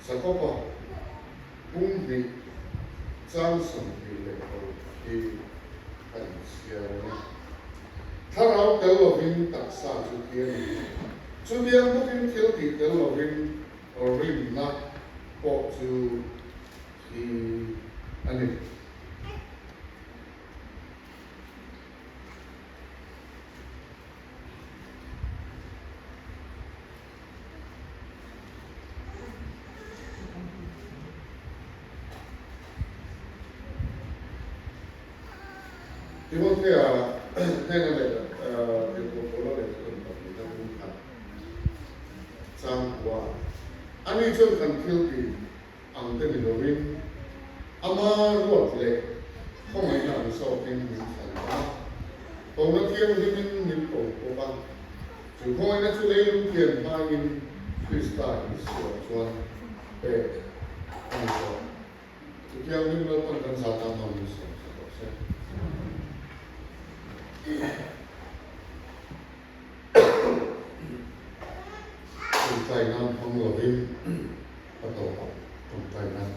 Jakoba bung hnih chang 26 hi kan chhiar ang e. Thlarau tel lovin taksa chu thi a ni. Chutiang bawkin thil tih tel lovin rinna pawh chu thi a ni. Timothea hnena lehkha Tirhkoh Paula lehkha tawn pahnihna bung khat chang kua ani chuan kan thil tih ang te ni lovin ama ruat leh khawngaihna ang zawkin min thlan a, Kohna Thianghlimin min ko bawk a, chu khawngaihna chu leilung pian hmain Krista Isua chuan pek a ni tawh. Chu Thianghlim Lalpan kan zah tan hmang min sawm sak rawh se. Tawngtai nan hmang lovin ka tawp a, tawngtai nan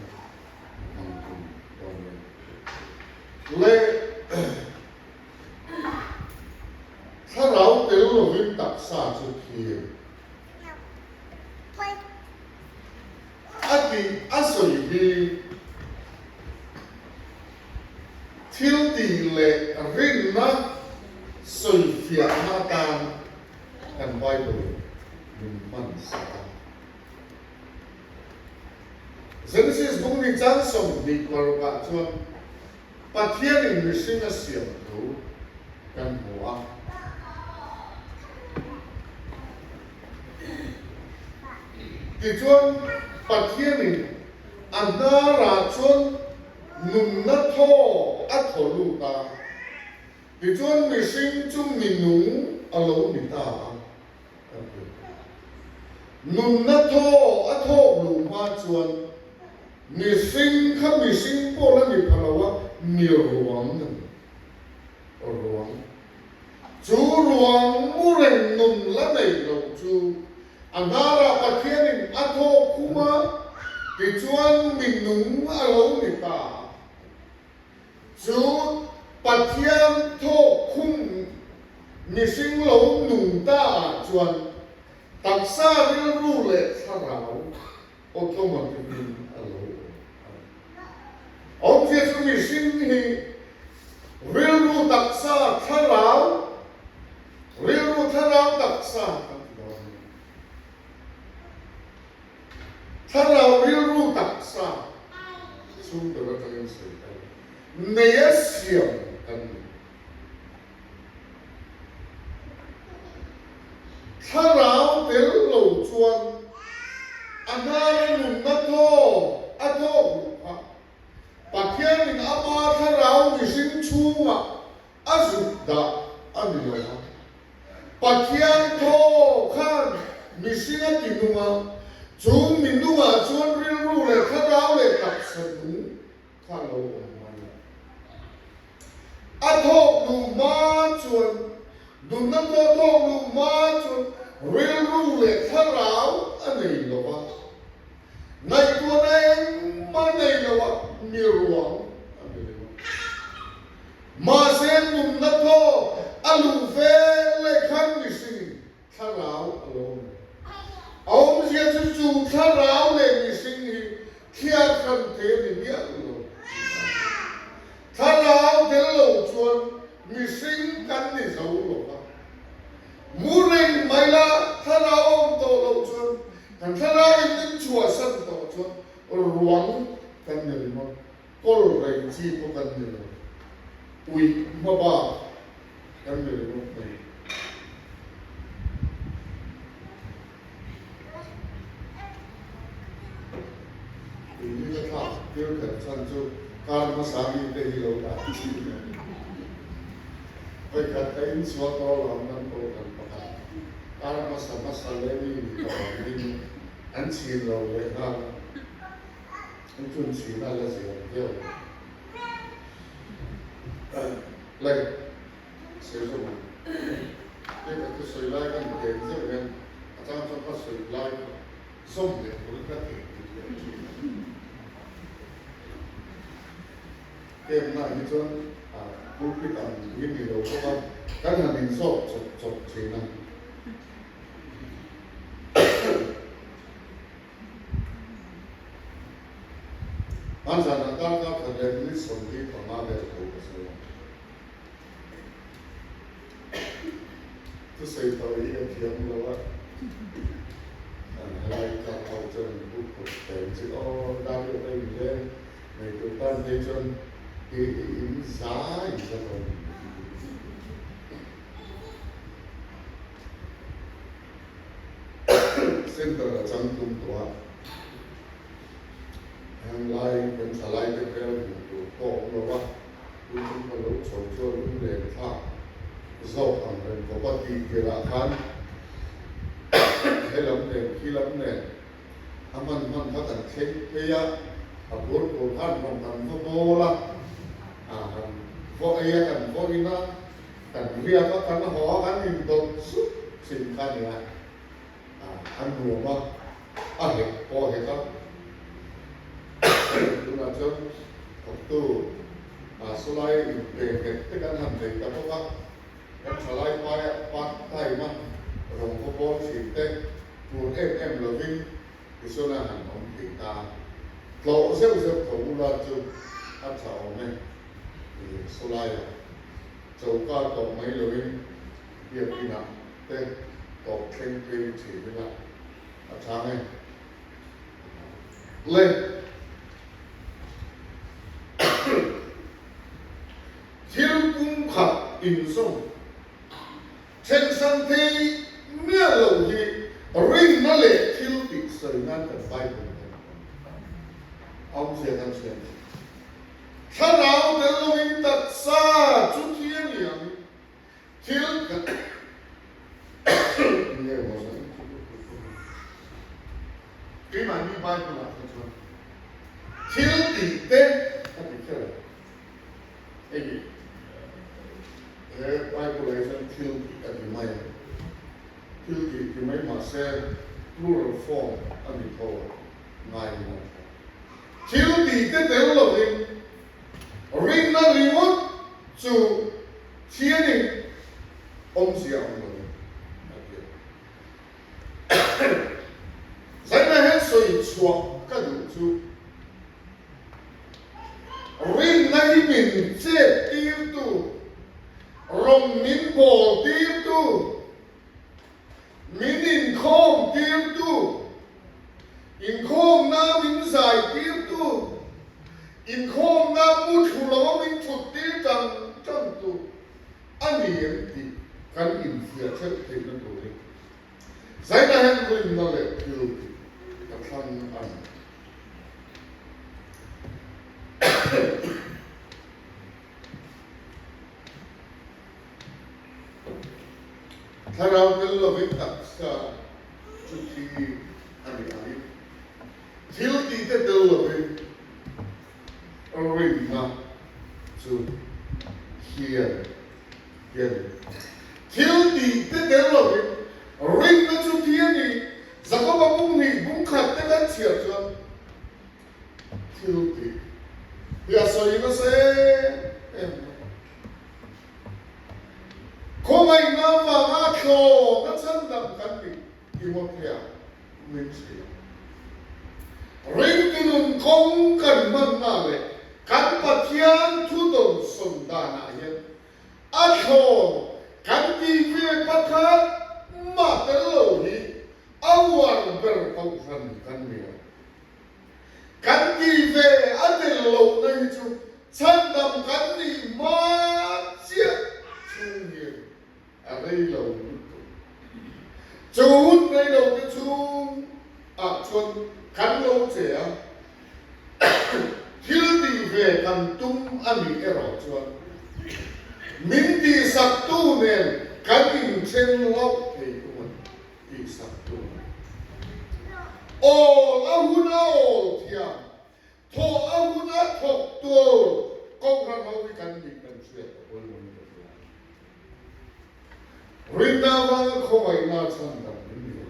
hmang tum dawn nia. Le thlarau tel lovin taksa chu thlir a tih a sawi hi thil tih leh rinna sawifiahna atan kan Bible min hman sak a. Genesis bung ni chang 26 ah chuan Pathianin mihring a siam thu kan hmu a. Tichuan, Pathianin a hnarah chuan nunna thaw a thaw lut a, tichuan mihring chu minung a lo ni ta a kan ti. Nunna thaw a thawk luh hma chuan mihring kha mihring pawh la ni pha lo a, mi ruang a ni. Ruang. Chu ruang mu reng nun la nei lo chu a hnarah Pathianin a thawk khum a, tichuan mi nung a lo ni ta. Chu Pathian thawk khum mihring lo nung ta ah chuan taksa rilru leh thlarau automatic in a lo awm a ni. Awmzia chu mihring hi rilru taksa thlarau, rilru thlarau taksa kan ti dawn a ni. Thlarau rilru taksa chhung ber atangin sawi ta ila, neia siam kan ni. Thlarau tel lo chuan a hnara nunna thaw a thawk duh phah. Pathianin ama thlarau mihring chhungah a zuk dah a ni lo a. Pathian thaw khan mihring a ti nung a, chung mi nungah chuan rilru leh thlarau leh taksa nung kha lo awm mai a. A thawk duh hma chuan, nunna pawh thawk duh hma chuan rilru leh thlarau a nei lo va, ngaihtuahna engmah nei lo a mi ruang a ni lo a. Mahse nunna thawk a luh ve leh khan mihringin Thlarau a lo awm. A awmzia chu chu thlarau leh mihring hi thliar hran thei a ni miah lo tih a ni. Thlarau tel lo chuan mihring kan ni zo lo va. Mu reng mai la thlarau a awm tawh loh chuan kan thlarau in min chhuahsan tawh chuan ruang kan ni ringawt. Kawl rei chi pawh kan ni lo. Uih hma bak kan ni ringawt mai. Tui hi ka thlak tir kher chhan chu kar hmasa mi te hi lo dah thin a ni. Vawikhat ka inchhuah tawh lo ang kan kohhran pakhat kar hmasa hmasa leh mi ni tawh angin an chhin lo leh nghal a. An chun chhin a la zir viau. Like sawi zawk ang. Hei ka thusawi lai kan den zeuh hian a chang chuan ka sawi lai kha. Zawm leh turin ka theihnghilh leh thin a. Camp na hi chuan pulpit ang hi ni lo bawk a, kan han inzawt chawp chawp thin a. Hmanzanah darkar khat leh minute 45 vel tho ka sawi a. Thusawi tawh hi ka thiam lo a, helai tlak ho chuan min buk khawp teh chi aw, dar hi a in leng nei tur tan phei chuan i in zai za dawn a ni. Center a chang tum tawh a, henglai kan thalai te hmel hmuh tur pawh a awm lo a. Tun chu ka lo chho chuan lunglen thlak zawk ang reng khawp a tih tirah khan he lam nen khi lam nen a hman hman kha kan thleng phei a, a bur tur khan rawn kan va bawl a, a han vaw ei a kan vaw in a, kan riak a kan haw a kan indawt zut thin kha a ni a, a nuam a, a hek pawh a hek a. Tunah chuan thawktu sawlai inpe nghet te kan han nei ta bawk a, kan thalai paia part time a rawng khaw bawl thin te tur em em lovin tichuan a han awm thei ta. Tlawh zeuh zeuh tho ula chu a tha awm e sawlaia choka tawh mai lovin biakinah te tawp thleng phei thin ila a chang e. Le. Thil pum khat inzawm thensan thei miah lo hi rinna leh thil tih sawi nan kan Bible hian a awm. Awmzia kan hria ni. Thlarau tel loin taksa chu thi a ni ang. Thil kan nge maw zan Keimahni Bible ah kha chuan thil tih te a ti kher a, hei he Bible ah hi chuan thil tih a ti mai a, thil tih ti mai mahse plural form a ni tho a, ngai ngai tho. Thil tih te tel lovin Rinna ringawt chu thianin awmzia awm lo a ti a. Zaina hian sawi chhuah ka duh chu rinna hi min chet tirtu, rawn min bawl tirtu, min inkhawm tirtu, inkhawmna min zai tirtu, inkhawmna mu thlu lova min thut tir tang tangtu a ni em tih kan infiah theuh theihna turin zaina hian rinna leh thil tih ka thlang a ni. Thlarau tel lovin taksa chu thi a ni ang. Thil tihte tel lovin rinna chu hian hi a ni. Thil tihte tel lovin rinna chu thi a ni. Jakoba bung hnih bung khat te kan chhiar chuan thil tih hi a sawi nasa em em mai. Khawngaihna vanga thlawna chhandam kan nih Timothea min hrilh a. Ringtu nun kawng kan hmanna leh kan Pathian thu dawnsawn danah hian a thlawn kan tih ve pakhat mah tel lo hi a uar ber kohhran kan ni a. Kan tih ve a tel lohna hi chu chhandam kan nih hma chiah chhung hian a rei lo lutuk. Chu hun rei lo te chhung ah chuan kan lo che a, thil tih ve kan tum a nih erawh chuan min tihsaktu nen kan inthen hlauh thei thung a ni. Tihsak tu a ni. Awl a hun a awl thiam, thawh a hun a thawk tur Kohhran ho hi kan nih kan hriat a pawimawhin ka hria. Rinna avanga khawngaihna chhan dang min ni lo.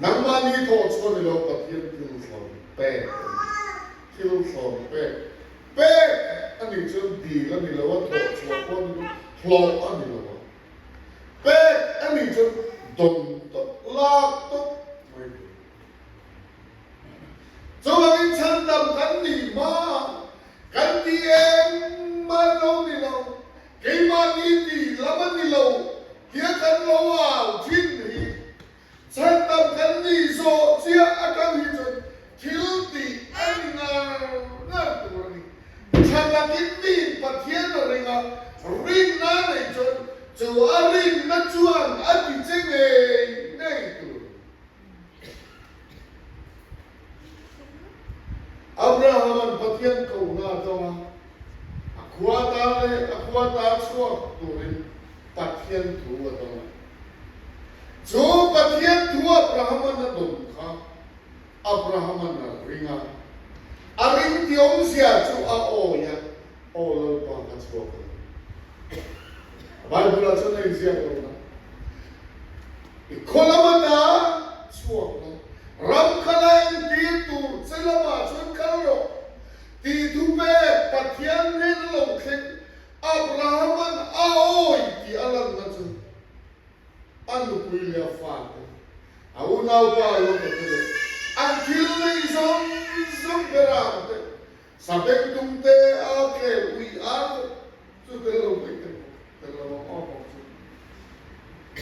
Nangmahni thawh chu a ni lo, Pathian thil thlawn pek a ni. Thil thlawn pek pek a nih chuan dil a ni lo a, thawh chhuah pawh a ni lo, hlawh a ni lo a. Pek a nih chuan dawn tawp, lak tawp mai tur. Chuvangin chhandam kan nih hma kan ti engmah lo ni lo, keimahni tih lam a ni lo tia kan lo au thin hi chhandam kan nih zawh chiah atang hi chuan thil tih a ni ngar ngar tur a ni. Tha takin miin Pathian a ring a, rinna a neih chuan chu a rinna chuan a ti che ngei ngei tur. Abrahama'n Pathian kohna a tawng a, a khua ta leh a khua ta chhuak turin Pathian thu a tawng a. Chu Pathian thu Abrahama'n a dawn kha Abrahama'n a ring a, a ring ti awmzia chu a awi a, Aw Lalpa ka chhuak ang. Bible-ah chuan a inziak lo na. I khaw lama ta chhuak la, ram kha la entir tur che lamah chuan kal rawh tih thu pek Pathian hnen a lo thleng Abraham-a'n a awi tih a lanna chu a nupui leh a fate, a unaupa Lota te leh an thil neih zawng zawng berang te Sabeng tum te a khel ui ar te chu tel lo mai te pawh tel lo ang awm awm chu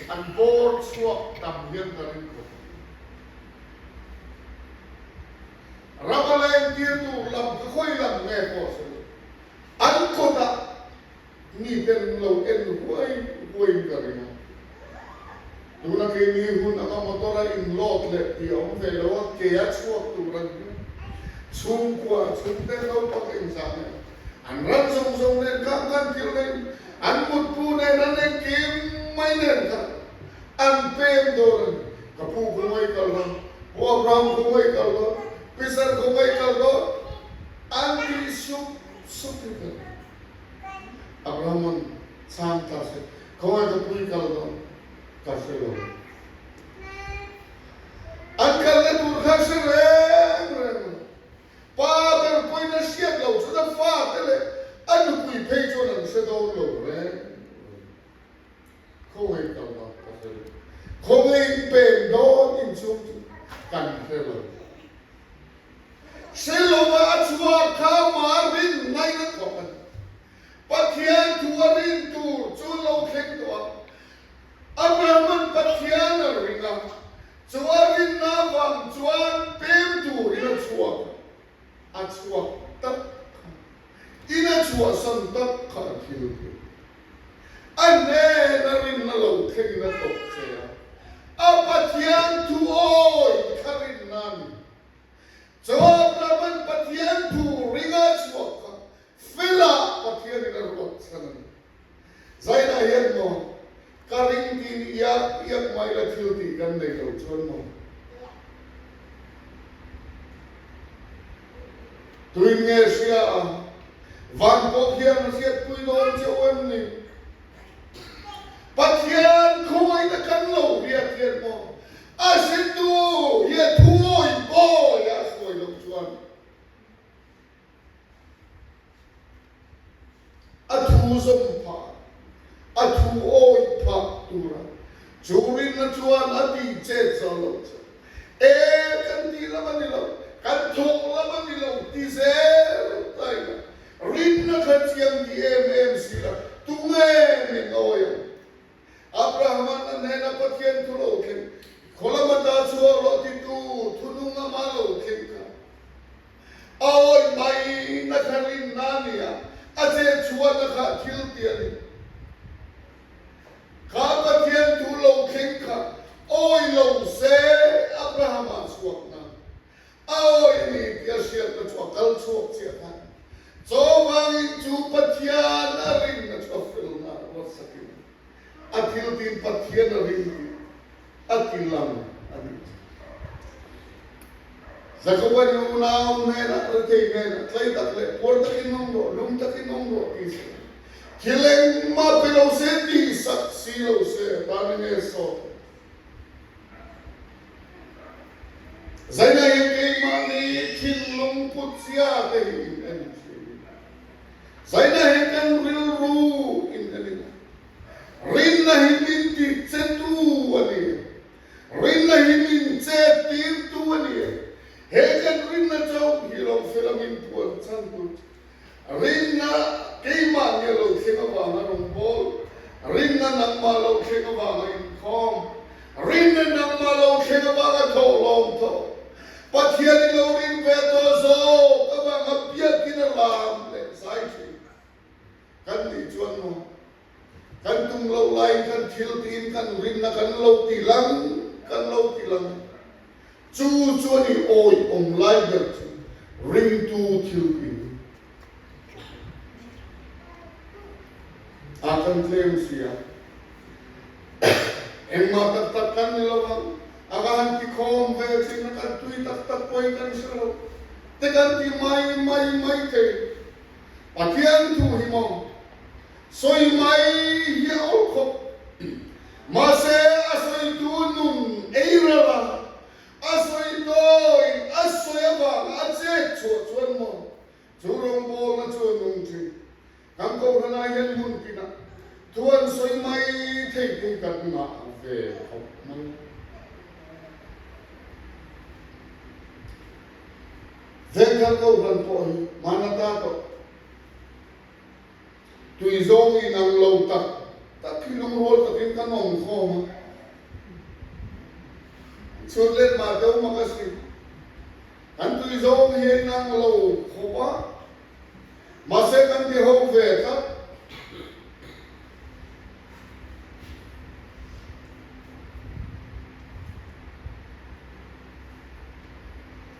an bawr chhuak tam hian ka ring khawp ang. Ram a leng tir tur lam ka khawi lam nge pawh sawi lo. An kawtah Mi ten lo en huai huaiin ka ring a. Tuna keini hun anga motor a inload leh tih a awm ve lo a, ke a chhuak tur an ni. Chhungkua, chhungte naupang engzah nen, an ran zawng zawng nen kha kan thil nen, an mutpu nen an engkim mai nen kha an pem dawn a ni. Ka pu khawngaih kal dawn, Pu Abraham khawngaih kal dawn, Pi Sar khawngaih kal dawn, an tih sup sup hi ka ring. Abrahaman chhang ta se, Khawngaih ka pui kal dawn ka hre lo. An kalna tur kha hre reng reng lo. Pa ber pawhin a hriat lo chuan a fate leh a nupui phei chuan an hre dawn lo reng reng. Khawngaih kal dawn ka hre lo. Khawngaih peng dawn inchhung chu kan hre lo. Hre lova a chhuak kha mar rin ngaih a thawk a ni. Pathian thu a rin tur chu lo thleng tawh a. Abraham-a'n Pathian a ring a, chu a rinna vang chuan pem turin a chhuak a, a chhuak tak kha. In a chhuahsan tak kha a thil thei. A hnena rinna lo thlengin a tawp che a, a Pathian thu awi kha rinna a ni. Chawp-Raman Pathian thu ringa chhuak kha felah Pathianin a ruat chhan a ni. Zainah hian maw ka ring tiin iak iak mai la thil tih kan nei lo chuan maw? Tuin nge hria a? Van pawh hian a hriatpui dawn che u em ni? Pathian khawngaihna kan lo hriat hian maw a hretu hi a thuawi bawi a hruai loh chuan a thu zawm phah, a thu awi phah tura chu rinna chuan a tih chet zal loh chu e kan tih lam a ni lo, kan thawh lam a ni lo ti zel ta ila rinna kha chiang ti em em si la tunge min awi ang? Abrahama'n a hnena Pathian thu lo thleng, khaw lama ta chhuah rawh titu thunung ama lo thleng kha a awih mai na kha rinna a ni a, a chet chhuahna kha thil ti a ni. Kha Pathian thu lo thleng kha awih lo se Abrahama chhuakna A awi ni tih a hriatna chu a kal chhuak chiah khan chaw vangin chu Pathian a rinna chu a felna a ruatsakin a thil tin Pathian a ring tih a ti lang a nih chu. Jakoban unau hnenah rethei hnenah tlai tak leh puar takin awm rawh, lung takin awm rawh ti se thil engmah pe lo se tihsak si lo se tan enge sawt ang? Zaina hian keimahni thinlung put zia te hi in en thin ila. Zaina hi kan rilru in en ila. Rinna hi min ti che tu a ni. Rinna hi min chet tir tu a ni. He kan rinna chauh hi lo fel a min puan chhan tu chu. Rinna keimah nge lo thleng avanga rawngbâwl, rinna nangmah lo thleng avanga inkhâwm, rinna nangmah lo thleng avanga thawhlawm thawh, Pathian i lo rin ve tawh zawk avanga biakin a lam leh zai thin kan nih chuan maw? Kan tum loh laiin kan thil tiin kan rinna kan lo ti lang, kan lo ti lang. Chu chuan i awih awm lai ber chu ringtu thil ti a kan tlem si a. Engmah tak tak kan ni lo ang, a ka han ti khawm ve thin a, kan tui tak tak pawhin kan hre lo te kan ti mai mai mai thei. Pathian thu hi maw sawi mai hi a awl khawp. Mahse a sawitu nun ei ral a, a sawi tawi a sawi avanga a chet chhuah chuan maw chu rawngbawlna chu a nung thin. Kan kohhranah hian hmun tinah thu an sawi mai thei pui kan ngah ve khawp mai. Vengthar Kohhran pawh hi hman ata tawh tui zawng inang lo tak tak hi lungrual takin kan awm khawm a, chhut let mah deuh mak a si. Kan tui zawng hi a inang lo khawp a, mahse kan ti ho ve tlat.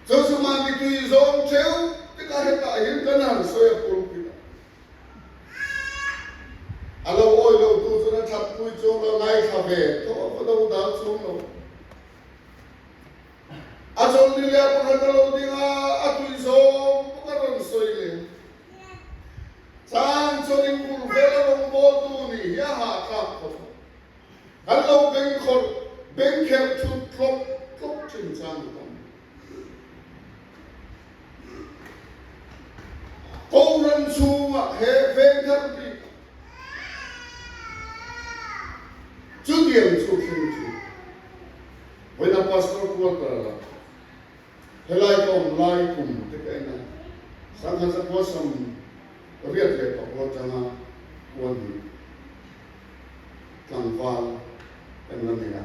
Chu chu mahni tui zawng theuh tikah hetah hian kan han sawi a pulpit ah. A lo awi lo tu chuan a that pui chuang lo ngaithla ve tawh a va do dal chuang lo. A chawl ni leh pakhat a lo ding a, a tui zawng bawk a rawn sawi leh. Chang chuan in bul vel a rawngbawltu nih hi a hahthlak khawp a. Kan lo bengkhawrh, bengkherh thut tlawk tlawk thin chang a tam. Kohhran chhungah he vengthar bik ah chutiang chu thleng thin. Vawiin a pastor quarter ah helai ka awm lai kum te ka en a, Sangha Zakhua sam riat leh pakua atanga kual hnih. Tlangval kan la nei a.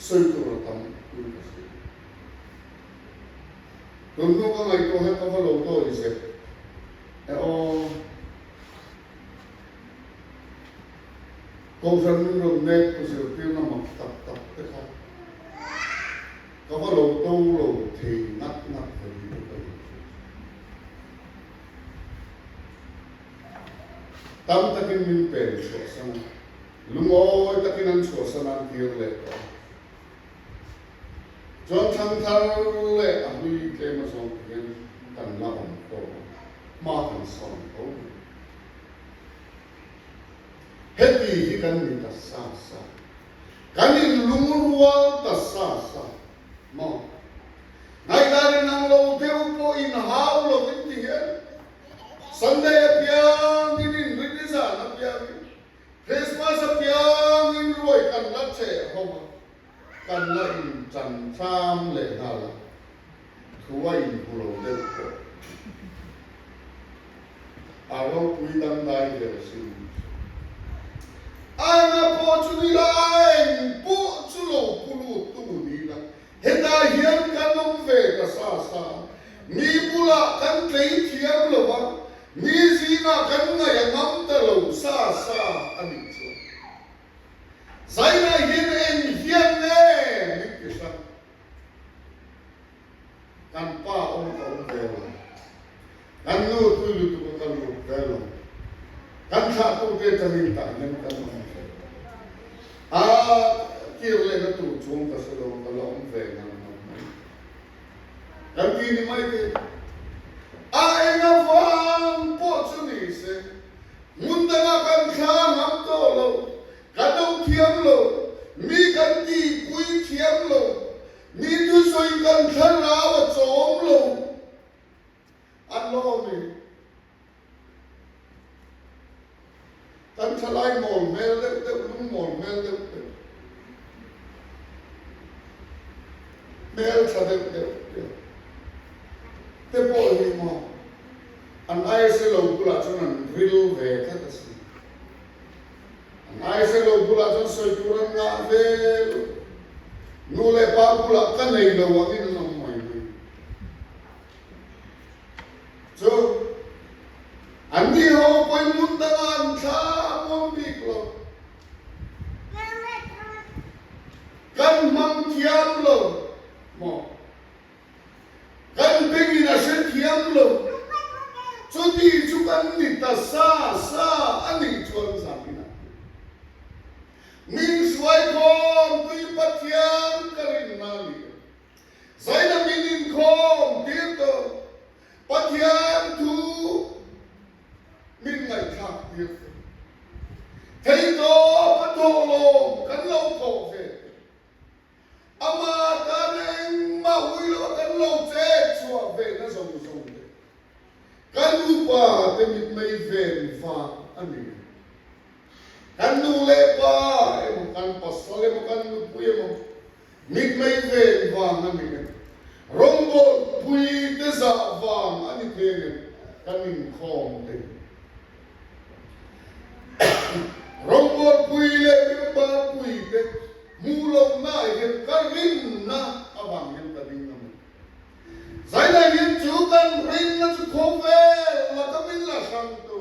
Sawi tur a tam in ka hria. Tun hnu ka ngaihtuah hian ka va lo dawi zet e aw. Kohhran min rawn nek tu zirtirna mak tak tak te kha ka va lo to lo thei ngat ngat ve ni te ka inhria thin. Tam takin min pen chhuahsan a, lungawi takin an chhuahsan a an kir leh tawh a. Chuan thangthar leh a hlui tlem azawng te hian kan la awm khawm a, hma kan sawn tho mai. Heti hi kan ni ta sa sa. Kan inlungrual ta sa sa maw? Ngaihdan inang lo deuh pawh inhau lo in ti hian Sunday apiangin inrin zan apiangin Christmas apiangin ruai kan la cheh ho a, kan la inchan tlam leh nghal a, thu a inhmu lo deuh pawh. A ropui dangdai ve sin. Anga pawh chu ni la, eng pawh chu lo pu lut tu ni la, hetah hian kan awm ve ta sa sa a, mi bulah kan tlei thiam lo va, mi zingah kan ngaih a ngam ta lo sa sa a nih chuan. Zainah hian eng hian nge min ti hrang? Kan pa awm ka awm ve lo. Kan nu tui lutuk a ka lut ve lo. Kan thlahtute atangin tah hian kan awm ve. A kir lehna tur chuang ka hre lo, ka la awm ve ngang ngang mai. Kan ti ni mai te. A eng avang? Hmun dangah kan thla ngam tawh lo, kan lo thiam lo, mi kan tihpui thiam lo, mi thusawi kan thlarau a chawm lo. An lawm i kan thalai mawl hmel deuh deuh, lung mawl hmel deuh deuh, hmel tha deuh deuh te te pawh hi maw an aise lo bulah chuan an ril ve tlat a si. An aise lo bulah chuan sawi tur an ngah ve lo. Nu leh pa bulah ka nei lo angin an awm mai mai. Chu an ni ho pawi hmun dangah an thla a muang bik lo. Kan hmang thiam lo maw? Kan bengin a hre thiam lo. Chuti chu kan ni ta sa sa a nih chuan zanin ah min hruai khawm tui Pathian ka rinna a ni e. Zaina min inkhawm tir tawh Pathian thu min ngaihthlak tir tawh. Thei tawp a thawh lawm kan lo thawh ve tawh. Amah tan engmah ui lo a kan lo chet chhuah ve na zawng zawng te kan upa te mitmei ven vang a ni. Kan nu leh pa emaw kan pasal emaw kan nupui emaw Mitmei ven vang a ni em? Rawngbawlh pui te zah vang a ni thei em? Kan inkhawm thei. Rawngbawlh pui leh member pui te hmuh lohna hian ka rinna avang hian ka ding a ni. Zaina hian chu kan rinna chu khawvel laka min la hrang tu,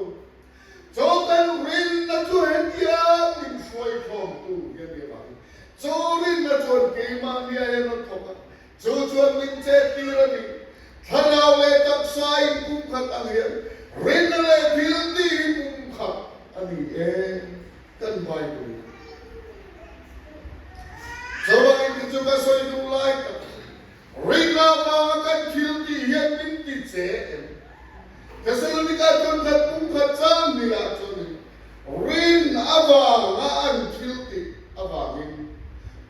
Chaw kan rinna chu hetia min hruai khawmtu hi a ni avangin chaw rinna chuan keimahnia hian a thawk a, chu chuan min chettir a ni. Thlarau leh taksa inpumkhat ang hian rinna leh thil tih hi pumkhat a ni e, kan Bible. Chawangin te chu ka sawi duh lai tak. Rinna avanga kan thil tih hian min ti che em? Thessalonika chuan khat pum khat chang hnih ah chuanin rin avanga an thil tih avangin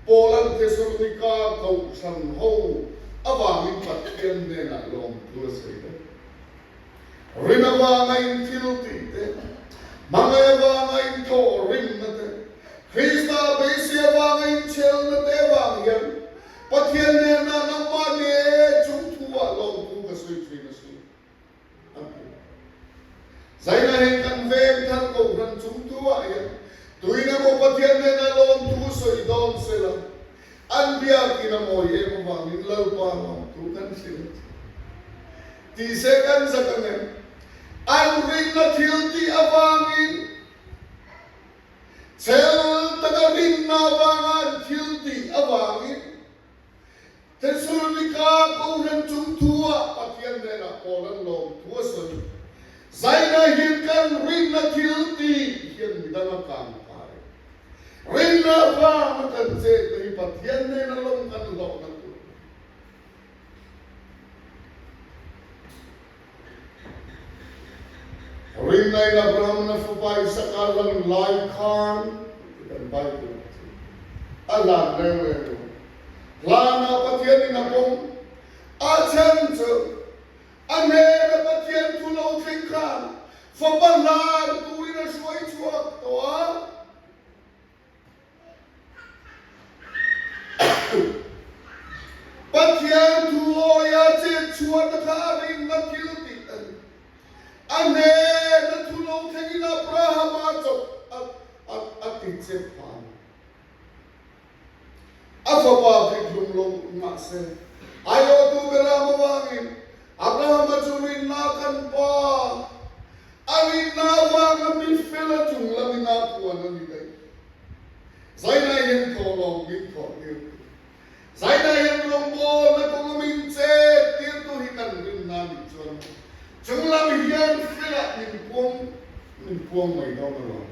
Paula'n Thessalonika kohhran ho avangin Pathian hnenah lawmthu a sawi daih. Rin avanga in thil tih te, hmangaih avanga in thawh rinna te, Krista beisei avanga in chhelna te avang hian Pathian hnenah nangmah ni e chung thu ah lawmthu ka sawi thin a si, a ti. Zaina hian kan veng thar kohhran chung thu ah hian tuin emaw Pathian hnenah lawmthu sawi dawn sela, An biakin a mawi em avangin Lalpa lawmtu kan hrilh a che. Ti se kan zak ang em? An rinna thil tih avangin chel taka rinna avanga an thil tih avangin Thesalonika Kohhran chung thu-ah Pathian hnenah pawl an lawmthu a sawi. Zaina hian kan rinna thil tih hian midang a kang kai. Rinna vanga kan chet te hi Pathian nena lawm kan hlawhna tur a ni. Rinna in Abraham na fapa Isaka lan lai khan ti kan Bible ah cun a hlan reng reng lo. Hlan ah Pathian in a pom. A chan cu A hnena Pathian thu lo thleng khan fapa hlan turin a hruai chhuak tawh a. Pathian thu awia chet chhuahna kha a rinna thil tih a ni. A hnena thu lo thlengin Abrahama chawp a ti che phah a ni. A fapa vek hlum lo mahse, aiawhtu Beram avangin Abrahama chu rinna kan pa, a rinna avanga mi fela chung lamin a puan a ni daih. Zaina hian thawhlawm min thawh tirtu, Zaina hian rawngbawlna kawnga min chet tirtu hi kan rinna a nih chuan chung lam hian felah min puang min puang mai dawn alawm.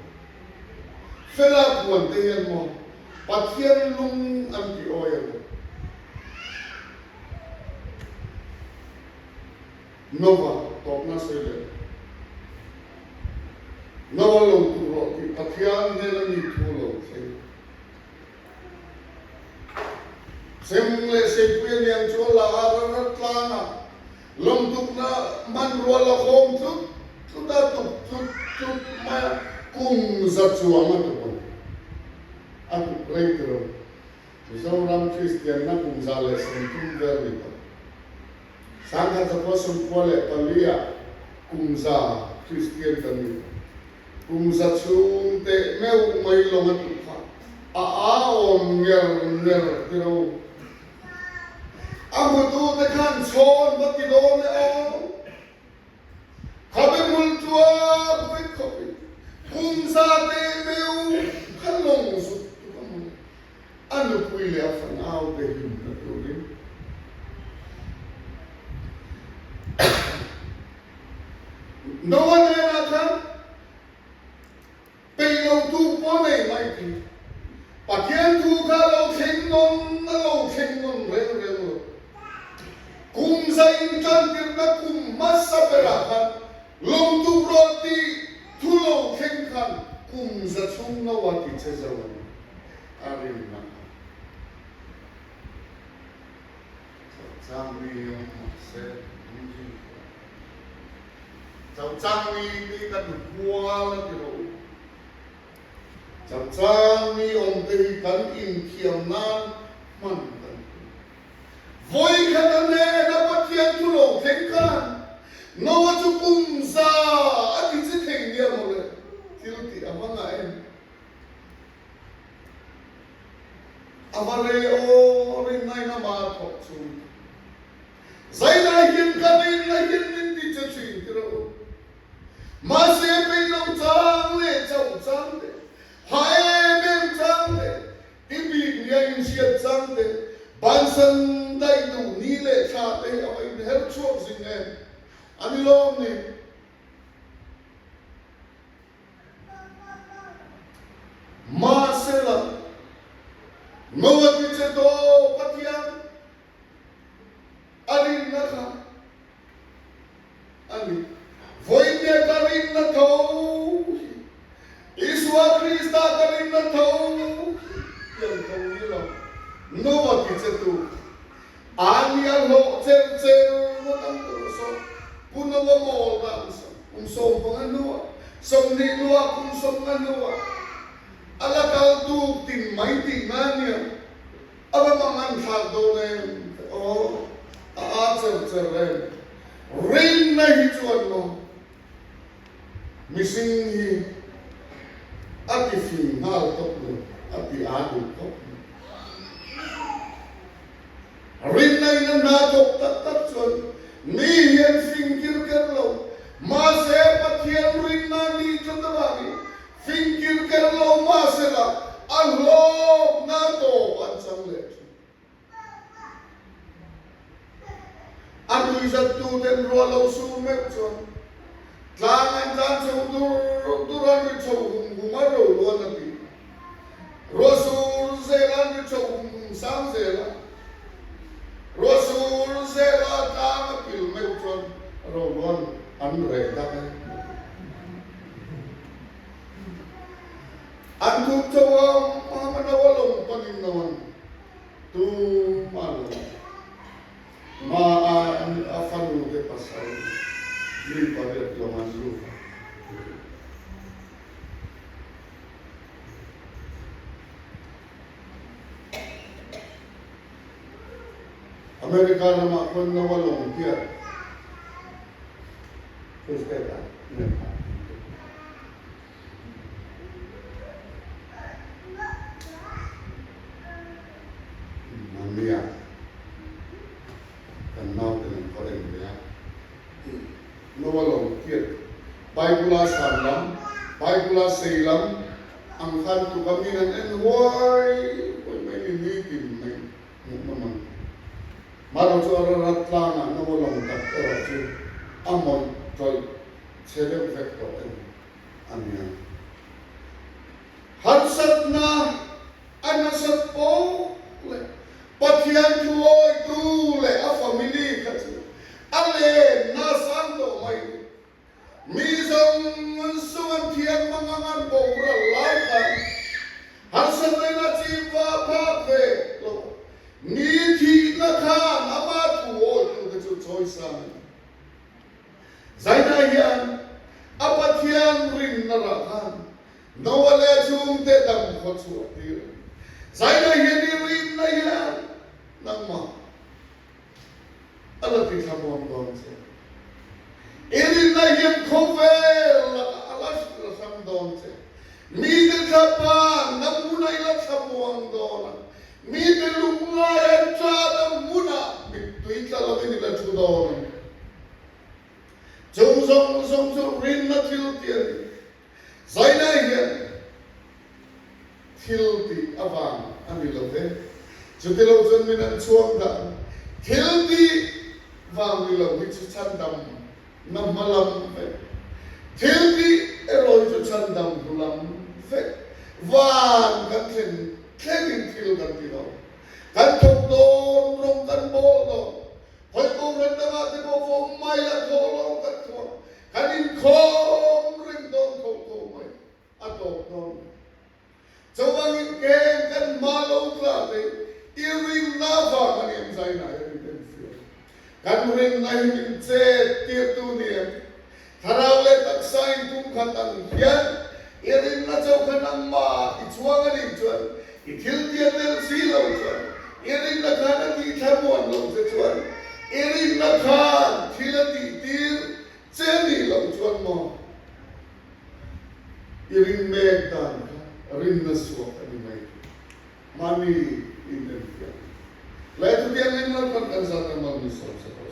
Fela puan te hian maw Pathian lung an ti awi a lo. Nova tawpna sawi leh. Noa lo tuk rawh tih Pathian hnena mi thu lo thleng. Sem leh Seipui a niang chu a la a Ararat tlangah lawmtukna hmanrua la khawm tlut tlut a tuk tlut tlut mai a, kum za chuang a tuk ang. A tuk rei ti lo. Mizoram Kristianna kum 130 vel ni tawh. Sangkhat 194 ah kum za Kristian kan ni tawh. Kum za chhung teh meuh mai lawng a tuk kha a aawm nger nger ti ro. A hmutu te khan chhawn va ti dawn e aw. Khabe hmul tuak vek khawpin kum za teh meuh kha lawng zuk tuk a hmu. A nupui leh a fanau te hlimna turin. Noah hnenah khan peih lo tu pawh nei mai thei. Pathian thu kha lo thleng nawn a lo thleng nawn reng reng lo. Kum za intantirhna kum hmasa berah khan lawmtuk rawh tih thu lo thleng khan kum za chhung Noah ti che zo a ni. A rinna kha. Chauchang mi awm mahse an zui tawh a. Chauchang mi te hi kan hual a ti rawh u. Chauchang mi awm te hi kan inthiam nan hman kan tum. Vawi khat a hnena Pathian thu lo thleng khan Noah chu kum za a ti che thei nia mawle, thil tih a hmang ah em? A va rei aw rin ngaina ma thawk chung. Zai lai hian ka rin lai hian min ti che thin ti rawh u. Mahse pei lo chang leh chauh chang te, ha em em chang te, ti bik nia inhriat chang te, bansan daih duh ni leh thla te hi a va inher chhuak zing em? A ni lawm ni. Mahsela, Noah ti che tawp Pathian a rinna kha a ni. Vawinia ka rinna tho hi, Isua Krista ka rinna tho hi pian tho ni lo. Noah ti che tu A nia hlawh cher cher ngawt ang tur a sawm. Pu Noah mawl dan sawm kum 15 hnuah, 20 hnuah kum 50 hnuah a la kal tuk tin mai tih na nia a va mang an thlak dawn em te aw a a cher cher em. Rinna hi chuan maw mihring hi a ti fing nghal tawp lo, a ti aa duh khawp mai. Rinna in a hna thawk tak tak chuan mi hian fing kir ker lo, mahse Pathian rinna ni tlat avangin fing kir ker lo mahsela a hlawkna tawp an chang leh thin. A nuihzattu ten ruah lo sur meuh chuan tlang an tlan chho dur dur an ri chho hum hum a ro luan a ti. Ruah sur zel an ri chho hum hum sang zel a, ruah sur zel a tlang a pil meuh chuan ro luan an reh dak e. An thup chho a, hma no a lawng panin no an Tumah lo ma a a fanu te pasal mi pariat lawng an lut a. America ramah khuan Noah lawng tiah President ah nen a. Mania kan naute nan khaw en ve a, Noa lo tiat Bible a san lam, Bible a sei lam ang khan tuk a min an en huai huai mai ni nitin mai hmuh nawm ang. Marawh chu a rarat tlangah Noa lawng tak erawh chu a mawih tawih chhe deuh vek tawh em a nia. Harsatna a nasat pawh leh Pathian thu awitu leh a family kha chu a lenna a sang tawh mai. Mi zawng an sung an thiam Mi thihna khan ama thu awitute chu chawisang a ni. Zaina hian a Pathian rinna rah khan Noah leh a chhungte dam khaw chhuah tir a ni. Zaina hian i rinna hian nangmah a la ti thlamuang dawn che. I rinna hian khawvel lakah a la la hrang dawn che. Mite thlapa na hmunah i la thlamuang dawn a, mite lungngai an ṭahna hmunah mittui tla lovin i la ṭhu dawn a ni. Chung zawng zawng chu rinna thil tih a ni. Zainai hian thil tih avang a ni lo ve. Chuti lo chuan min an chhuak dan thil tih vang ni lo hi chu chhandam na hma lam vek. Thil tih erawh hi chu chhandam hnu lam vek. Van kan thlen thlengin thil kan ti lo. Kan thawk dawn rawng kan bawl dawn. Hawi kohhran dangah te pawh fawm mai la thawh lawng kan thuak. Kan inkhawm reng dawn tho tho mai a tawp dawn. Chuvangin keng kan hma lo tla te i rinna vang a ni em zaina hian min enfiah. Kan rinna hi min chet tirtu ni em? Thlarau leh taksa in pumkhat ang hian i rinna chauh kha nangmah i chuang a nih chuan i thil tia tel si lo chuan i rinna khan a tih thlamuan lo che chuan i rinna khan thil a tih tir che nih loh chuan maw i ring mek dan kha rinna suak a ni mai thei. Mahni in enfiah. Leh chutiang in lalpan kan zat a mal min sawm sak rawh se.